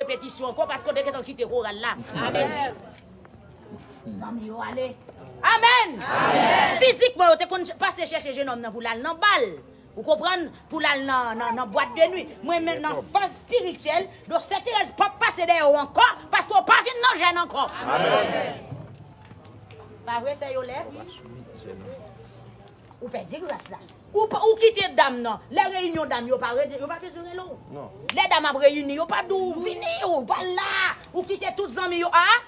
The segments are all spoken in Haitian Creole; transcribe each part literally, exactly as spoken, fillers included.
repetisyon ankò, paske w te gentan kite koral la. Amèn. Zanmi yo ale. Amèn. Fizikman, yo te konn pase chèche jenòm nan pou l al nan bal. Ou konprann? Pou l al nan, nan, nan bwat de nwi. Mwen menm nan faz espirityèl, do Sentèrèz p ap pase dèyè w ankò, paske w pa vin nan jèn ankò. Pa vre, sè Yolè? Ou pèdi gras la. Ou, pa- ou kite dam nan. Lè reyinyon dam, yo pa, re- yo pa bezwen rele w. Lè dam ap reyini, yo pa di w vini, ou pa la. Ou kite tout zanmi yo. A?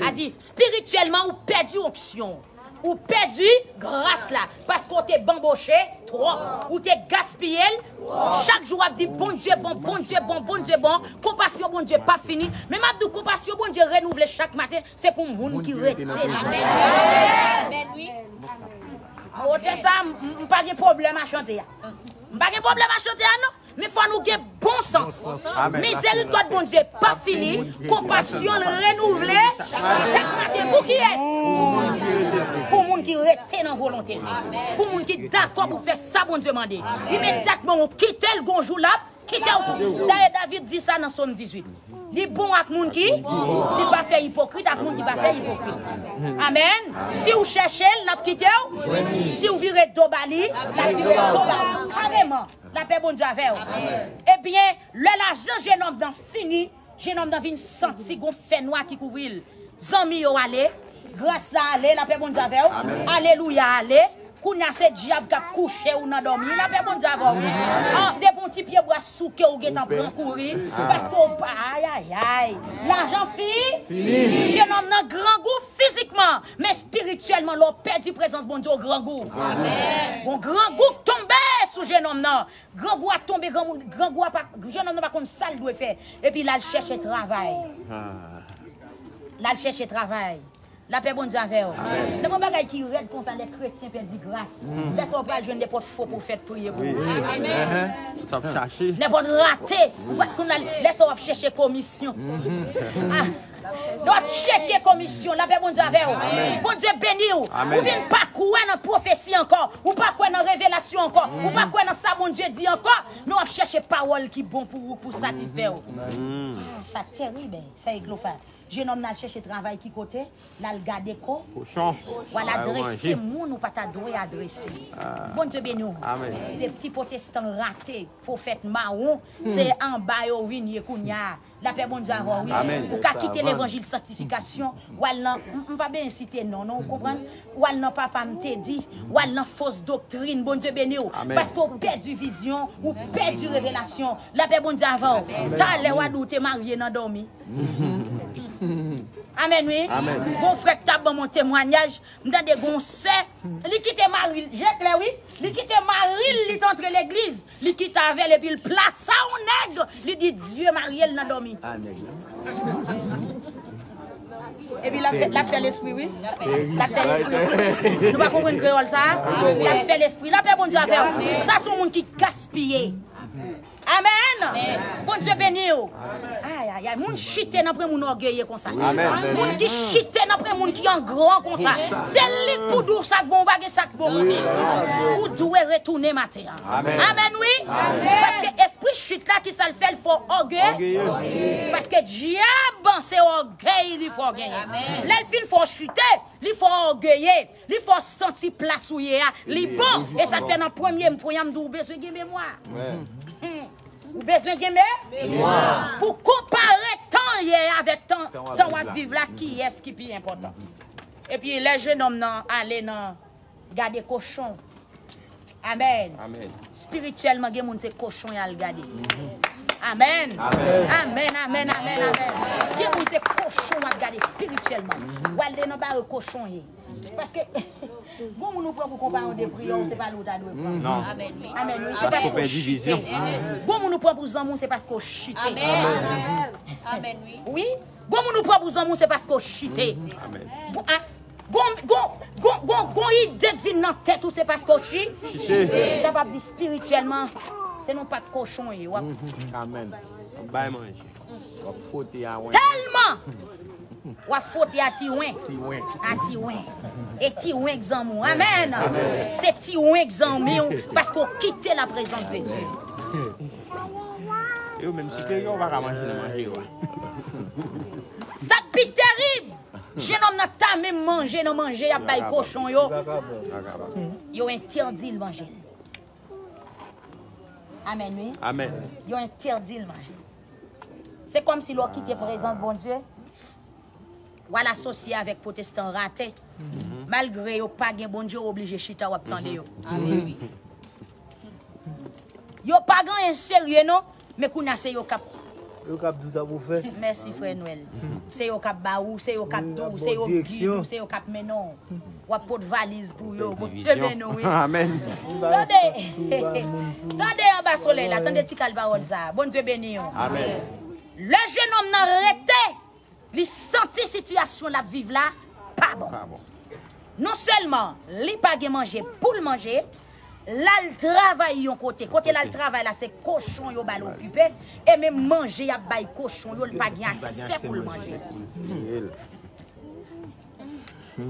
A di, espirityèlman, ou pèdi onksyon. Ou pèdi gras la. Paske w te banboche twòp. Ou te gaspiye l. Chak jou w ap di, Bondye bon, Bondye bon, Bondye bon. Konpasyon Bondye p ap fini. Men m ap di w, konpasyon Bondye renouvle chak maten. Se pou moun ki rete la. Amèn. Amèn, wi. An wotè sa, m, m, m pa gen pwoblèm a chante a. M pa gen pwoblèm a chante a, non. Men fò nou gen bon sans. Mizèrikòd Bondye p ap fini, konpasyon l renouvle chak maten. Pou kiyès? Pou moun ki rete nan volonte l. Pou moun ki dakò pou fè sa Bondye mande. Imedyatman ou kite l, gon jou l ap kite w tou. Dayè, David di sa nan Sòm dizuit. Li bon ak moun ki, li pa fè ipokrit ak moun ki pa fè ipokrit. Amèn. Si w chèche l, l ap kite w. Si w vire do ba li, l ap vire do ba ou. Kareman. Lapè Bondye avè w. Ebyen, lè lajan jenòm nan fini, jenòm nan vin santi gon fènwa ki kouvri l. Zanmi yo ale, gras la ale, lapè Bondye avè w. Alelouya ale. Kounye a se dyab k ap kouche ou nan dòmi, lapè Bondye avè w. An, depi yon ti pye bwa souke ou gentan pran kouri, paske w pa, ayayay. Lajan fi, jenòm nan grangou fizikman, men espirityèlman, lè w pèdi prezans Bondye, w grangou. Gon grangou k tonbe sou jenòm nan. Grangou a tonbe, granmoun, grangou a pa, jenòm nan pa konn sa l dwe fè. Epi l al chèche travay. L al chèche travay. Lapè Bondye avè w. Nan yon bagay ki rèd konsa, lè kretyen pèdi gras. Lè sa w pral jwenn nenpòt fo pwofèt priye pou ou. Sa ap chache. Nenpòt rate. Ou pa konn al, lè sa w ap chèche komisyon. Ah. Yo ap tcheke komisyon, lapè Bondye avè w. Bondye beni w. Ou vin pa kwè nan pwofesi ankò. Ou pa kwè nan revelasyon ankò. Ou pa kwè nan sa Bondye di ankò. Men w ap chèche pawòl ki bon pou ou, pou satisfè w. Sa terib, sa eglofa. Jenòm nan al chèche travay ki kote? L al gade ko. Kochon. W al adrese moun ou pa ta dwe adrese. Bondye beni w. Amèn. De ti pwotestan rate, pwofèt mawon, se anba yo vin ye kounye a. Lapè Bondye avè w, wi. Amèn. Ou ka kite levanjil sanktifikasyon, w al nan, m, m pa benyen site non, non, ou konprann? W al nan papa m te di, w al nan fos doktrin, Bondye beni w. Amèn. Paske w pèdi vizyon, ou pèdi revelasyon. Lapè Bondye avè w. Talè w a di w te marye nan dòmi. Amèn, wi. Amèn. Gon frè k t ap ban m yon temwayaj, m tande gon sè, li kite mari l, je klè, wi, li kite mari l, li t antre legliz, li kite avè l, epi l plase yon nèg, li di Dye marye l nan dòmi. Ah, nèg la. Epi l ap fè, l ap fè lespri, wi. L ap fè lespri. Nou pa konprann kreyòl sa? L ap fè lespri. Lapè Bondye avè w. Sa se yon moun ki gaspiye. Amèn. Bondye beni w. Ay, ay, ay. Moun chite nan pran moun ògeye konsa. Amèn. Moun ki chite nan pran moun ki angran konsa. Se li k pou di w sa k bon, ou pa gen sa k bon. Ou dwe retounen maten an. Amèn. Amèn, wi. Amèn. Paske espri chit la, ki sa l fè? L fè w ògeye. Ògeye. Paske dyab, se ògèy li fè w genyen. Amèn. Lè l fin fè w chite, li fè w ògeye. Li fè w santi plas ou ye a, li bon. E sa k fè nan premye pwen an m di w, ou bezwen gen memwa. Hmm. Ou bezwen gen me? Memwa. Pou konpare tan ye a avèk tan, tan w ap viv la, kiyès ki pi enpòtan? Epi lè jenòm nan ale nan gade kochon. Amèn. Amèn. Espirityèlman, gen moun se kochon y al gade. Amèn. Amèn. Amèn, amèn, amèn, amèn. Gen moun se kochon w ap gade espirityèlman. W al de nan bare kochon ye. Paske, gon moun ou pran pou konpayon de priyè w, se pa li w ta dwe pran. Non. Amèn, wi. Amèn, wi. Se paske w chite. Gon moun ou pran pou zanmi w, se paske w chite. Amèn. Amèn, wi. Wi. Gon moun ou pran pou zanmi w, se paske w chite. Amèn. Gon, ah, gon, gon, gon, gon, gon ide k vin nan tèt ou, se paske w chi-, chite. Kapab di espirityèlman, se nan pat kochon ye, w ap Amèn. Bay manje. W ap fwote a wen. Tèlman! W ap fwote a ti wen. Ti wen. A ti wen. E ti wen k zanmi w. Amèn. Amèn. Se ti wen k zanmi w paske w kite la prezans de Dye. Yo menm siperye, ou pa ka manje nan manje yo a. Sa k pi terib, jennonm nan ta menm manje nan manje y ap bay kochon yo. Yo entèdi l manje l. Amèn, wi. Amèn. Yo entèdi l manje. Se kòmsi lè w kite prezans Bondye, w al asosye avèk pwotestan rate. Malgre yo pa gen Bondye, w oblije chita, w ap tande yo. Yo pa gen anyen serye, non. Men kounye a se yo k ap Yo k ap di w sa pou w fè. Mèsi, frè Nwèl. Se yo k ap ba ou, se yo k ap di w, se yo k gide w, se yo k ap mennen w. W ap pot valiz pou yo, Bondye beni w, wi. Amèn. Tande, tande anba solèy la, tande ti kal pawòl sa a. Bondye beni w. Amèn. Lè jennonm nan rete, li santi sitiyasyon l ap viv la pa bon. Non sèlman li pa gen manje pou l manje, l al travay yon kote. Kote l al travay la, se kochon yo ba l okipe. E menm manje y ap bay kochon yo, li pa gen aksè pou l manje.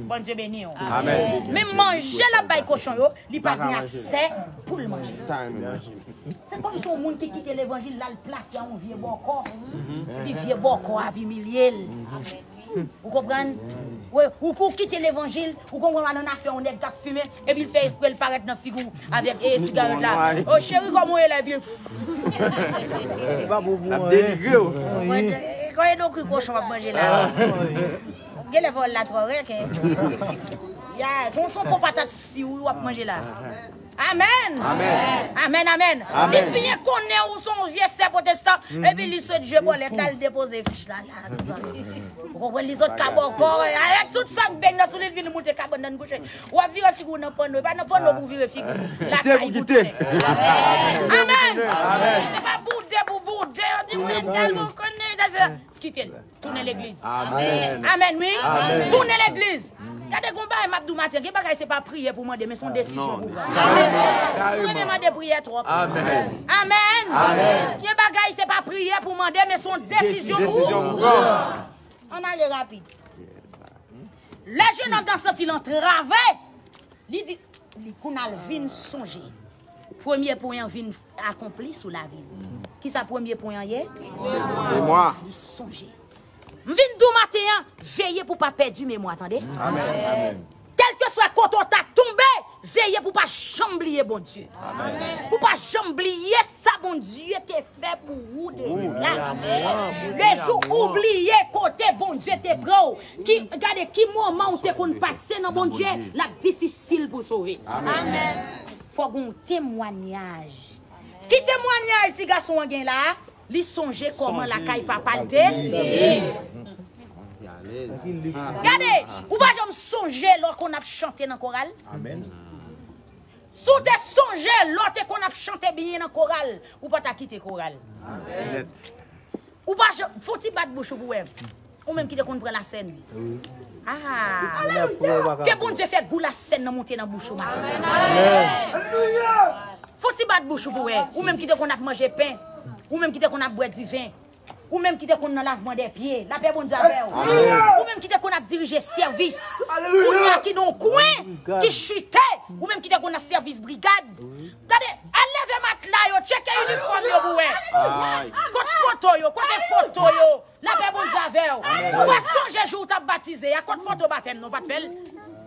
Bondye beni w. Amèn. Menm manje l ap bay kochon yo, li pa gen aksè pou l manje. Se kòmsi yon moun ki kite levanjil, l al plase a yon vye bòkò. Epi vye bòkò a ap imilye l. Ou konprann? Wi, ou, ou kite levanjil, ou konprann, w al nan afè yon nèg k ap fimen, epi l fè espre l parèt nan figi w avèk, e, sigarèt la. O cheri, kòman w ye la? Epi l ap denigre w. Kòman e don kri kochon w ap manje la? Genlè vòl la twò rèk, en. Ya, se yon, se yon pon patat si w ap manje la. Amèn. Amèn. Amèn, amèn. Amèn. Li byen konnen ou se yon vye sè pwotestan, epi li sot je bòlèt la, li depoze fich la, la. Ou konprann, li sot kabòkò, avèk tout sa k beny nan sou li, li vin moute kabann nan kouche. W ap vire figi w nan panno, e pa nan panno pou w vire figi w. Lakay pou tounen. Amèn. Amèn. Se pa boude pou boude, yo di mwen tèlman konnen, sa se, kite l. Tounen legliz. Amèn. Amèn, wi. Amèn. Tounen legliz. Gade, gon bagay m ap di w maten, gen bagay se pa priyè pou mande, men se yon desizyon pou pran. Mwen menm mande priyè twòp. Amèn. Amèn. Amèn. Gen bagay se pa priyè pou mande, men se yon desizyon pou pran. Ann ale rapid. Lè jennonm nan santi l antrave, li di, li kounye a l vin sonje. Premye pwen an vin akonpli sou lavi l. Kisa premye pwen an ye? Memwa. Li sonje. M vin di w maten an, veye pou w pa pèdi memwa, tande. Amèn. Amèn. Kèlkeswa kote w ta tonbe, veye pou w pa janm bliye Bondye. Amèn. Pou w pa janm bliye sa Bondye te fè pou ou deja. Amèn. Le jou ou bliye kote Bondye te pran w, ki, gade ki moman ou te konn pase nan Bondye, l ap difisil pou w sove. Amèn. Fò gen yon temwayaj. Ki temwayaj ti gason an gen la? Li sonje kòman lakay papa l te ye. Gade, ou pa janm sonje lè w konn ap chante nan koral? Amèn. Si w te sonje lè w te konn ap chante byen nan koral, ou pa ta kite koral. Amèn. Ou pa janm, fè w ti bat bouch ou pou wè. Ou menm ki te konn pran lasèn. Ah. Ke Bondye fè gou lasèn nan monte nan bouch ou maten. Amèn. Fè w ti bat bouch ou pou wè. Ou menm ki te konn ap manje pen. Ou menm ki te konn ap bwè diven. Ou menm ki te konn nan lavman dè pye. Lapè Bondye avè w. Amèn. Ou menm ki te konn ap dirije sèvis. Alelouya. Kounye a ki nan yon kwen, ki chite. Ou menm ki te konn nan sèvis brigad. Gade, al leve matla yo, tcheke inifòm yo pou wè. Ay. Kot foto yo, kote foto yo? Lapè Bondye avè w. Amèn. Ou pa sonje jou w t ap batize a, kot foto batèm nou pa t fè l?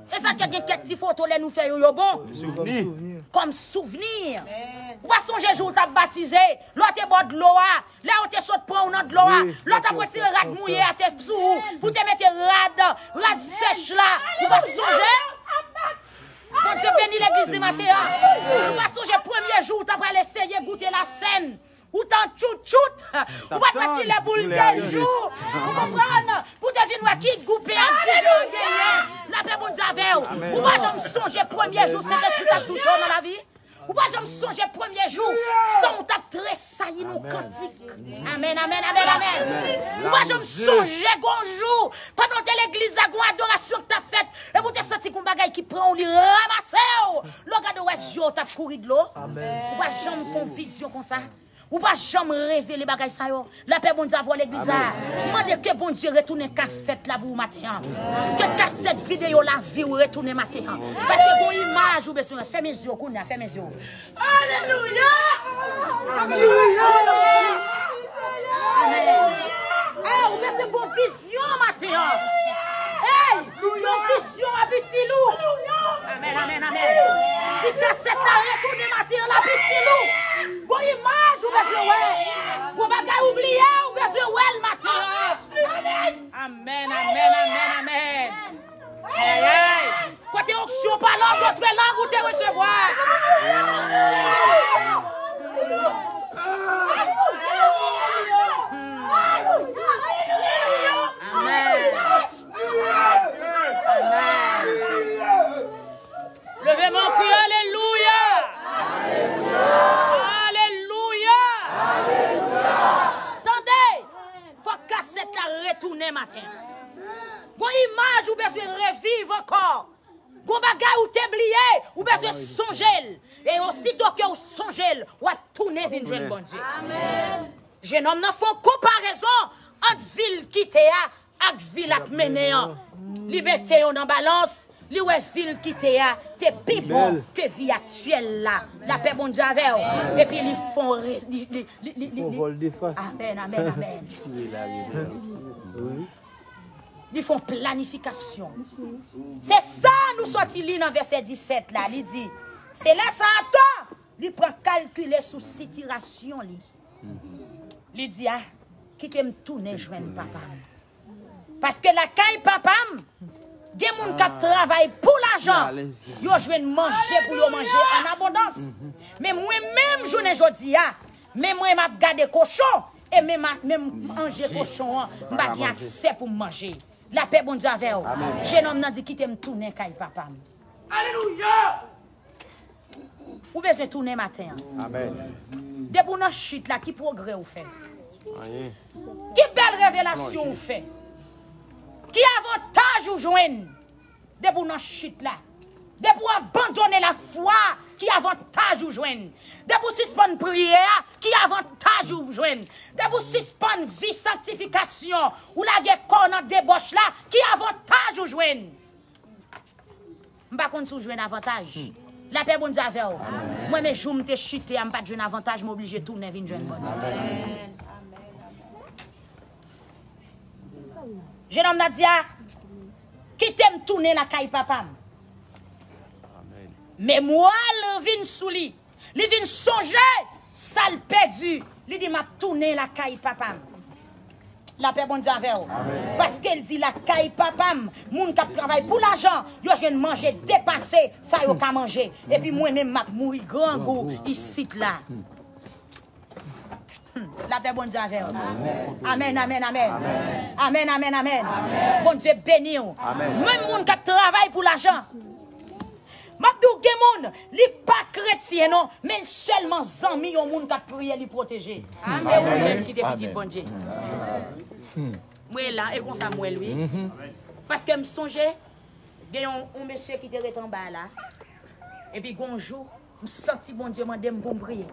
E sa k gen kèk ti foto lè nou fè yo, yo bon. Souvni. Kòm souvni. Ou pa sonje jou w t ap batize, lè w te bò dlo a, lè yo te sot pran w nan dlo a, lè w t ap retire rad mouye a te sou ou, pou te mete rad, rad sèch la. Ou pa sonje? Bondye beni legliz li maten an. Ou pa sonje premye jou w t ap al eseye goute lasèn. Ou t an tchout tchout. Ou pa t wè ki lè pou l te jou. Ou konprann? Pou te vin wè ki gou pen ak diven an genyen. Lapè Bondye avè w. Ou pa janm sonje premye jou Sentespri t ap touche w nan lavi? Ou pa janm sonje premye jou san w t ap tresayi nan yon kantik? Amèn, amèn, amèn, amèn. Ou pa janm sonje gon jou pandan w te legliz la, gon adorasyon k t ap fèt, epi w te santi gon bagay ki pran w, li ranmase w. Lè w gade w wè zye w t ap kouri dlo. Ou pa janm fè yon vizyon konsa. Ou pa janm revele bagay sa yo. Lapè Bondye avè w legliz la. Mande ke Bondye retounen kasèt la pou ou maten an. Ke kasèt videyo lavi w retounen maten an. Paske gon imaj ou bezwen wè. Fèmen zye w kounye a, fèmen zye w. Alelouya! Alelouya! Amèn. Si kasèt la retounen maten an, l ap itil ou. Gon imaj ou bezwen wè. Gon bagay ou bliye, ou bezwen wè l maten an. Amèn, amèn, amèn, amèn. Ay, ay. Kote onksyon pale an dòt lang ou te resevwa. Amèn. Amèn. Leve men w, kriye alelouya. Alelouya. Tande, fòk kasèt la retounen maten an. Gon imaj ou bezwen reviv ankò. Gon bagay ou te bliye, ou bezwen sonje l. E osito ke ou sonje l, w ap tounen vin jwenn Bondye. Jennonm nan fè yon konparezon ant vi l kite a ak vi l ap mennen an. Li mete yo nan balans, li wè vi l kite a te pi bon ke vi aktyèl la. Lapè Bondye avè w. Epi li fè yon re- li, li, li, li, li, li. Amèn, amèn, amèn. Li fè yon planifikasyon. Se sa nou sòti li nan vèsè disèt la. Li di, se lè sa a tou, li pran kalkile sou sitirasyon li. Li di, a, kite m tounen jwenn papa m. Paske lakay papa m, gen moun k ap travay pou lajan, yo jwenn manje pou yo manje an abondans. Men mwen menm, jounen jodi a, men mwen m ap gade kochon, e men m a- men m manje kochon an, m pa gen aksè pou m manje. Lapè Bondye avè w. Jennonm nan di, kite m tounen kay papa m. Alelouya! Ou bezwen tounen maten an. Depi w nan chit la, ki pwogrè ou fè? Ki bèl revelasyon ou fè? Ki avantaj ou jwenn? Depi w nan chit la, depi w abandone lafwa, ki avantaj ou jwenn? Depi w sispann priye a, ki avantaj ou jwenn? Depi w sispann vi sanktifikasyon, ou lage kò w nan debòch la, ki avantaj ou jwenn? M pa konn si w jwenn avantaj. Lapè Bondye avè w. Mwen, men jou m te chite a, m pa t jwenn avantaj, m oblije tounen vin jwenn Bondye. Jennonm nan di a, kite m tounen lakay papa m. Memwa l vin sou li. Li vin sonje sa l pèdi. Li di, m ap tounen lakay papa m. Lapè Bondye avè w. Paske l di, lakay papa m, moun k ap travay pou lajan, yo jwenn manje depase sa yo ka manje. Epi mwen menm, m ap mouri grangou isit la. Hmm. Lapè Bondye avè w. Amèn, amèn, amèn. Amèn, amèn, amèn. Bondye beni w. Menm moun k ap travay pou lajan. M ap di w, gen moun, li pa kretyen non, men l sèlman zanmi yon moun k ap priye, li pwoteje. E ou menm ki te pitit Bondye. Mwen la, e konsa m wè l, wi. Paske m sonje, gen yon, yon mesye ki te ret anba la. Epi gon jou, m santi Bondye mande m pou m priye.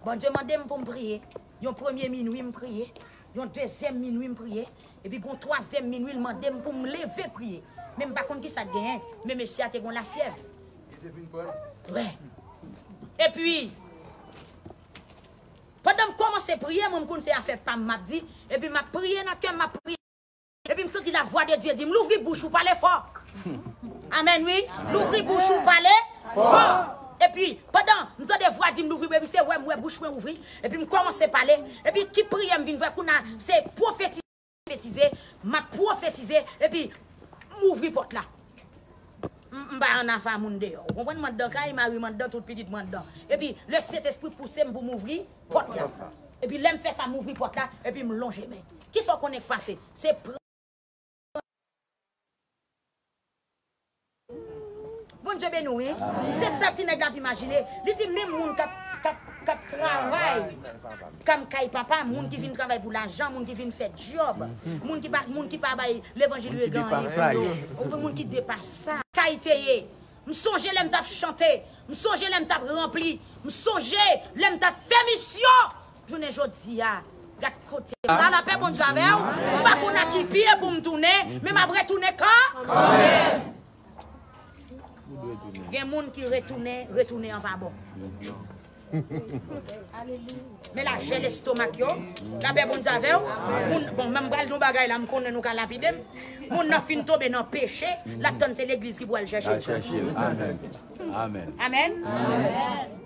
Bondye mande m pou m priye. Yon premye minwi m priye. Yon dezyèm minwi m priye. Epi gon twazyèm minwi l mande m pou m leve priye. Men m pa konn ki sa k genyen. Men mesye a te gon lafyèv. Li te vin pran. Wi. Epi, pandan m kòmanse priye, mwen m konn fè afè pa m, m ap di, epi m ap priye nan kè m, m ap priye. Epi m santi lavwa de Dye di m, louvri bouch ou, pale fò. Amèn, wi. Louvri bouch ou, pale fò. Epi, pandan m tande vwa di m louvri, epi se wè m wè bouch mwen ouvri. Epi m kòmanse pale. Epi ki priyè m vin fè kounye a, se pwofetize, pwofetize, m ap pwofetize, epi m ouvri pòt la. M, m pa ann afè a moun deyò. Ou konprann? M anndan kay, mari m anndan, tout pitit mwen anndan. Epi, Lesentespri pouse m pou m ouvri pòt la. Epi, lè m fè sa, m ouvri pòt la, epi m lonje men. Kisa w konnen k pase? Se pran. Bondye beni w, wi. Se sa ti nèg la ap imajine. Li di, menm moun k ap, k ap, k ap travay. Kam kay papa, moun ki vin travay pou lajan, moun ki vin fè djòb, moun ki pa, moun ki pa bay levanjil regle anyen pou yo, moun ki depase sa. Kay te ye. M sonje lè m t ap chante, m sonje lè m t ap ranpli, m sonje lè m t ap fè misyon. Jounen jodi a, gad kote m la, lapè Bondye avè w. M pa konn a ki pye pou m tounen, men m ap retounen kanmenm. Gen moun ki retounen, retounen an pa bon. Men lajè lestomak yo. Lapè Bondye avè w. Moun, bon, men m pral di yon bagay la, m konnen nou ka lapide m. Moun nan fin tonbe nan peche, l ap tann se legliz ki pou al chèche Al l. Chèche l. Amèn. Amèn. Amèn.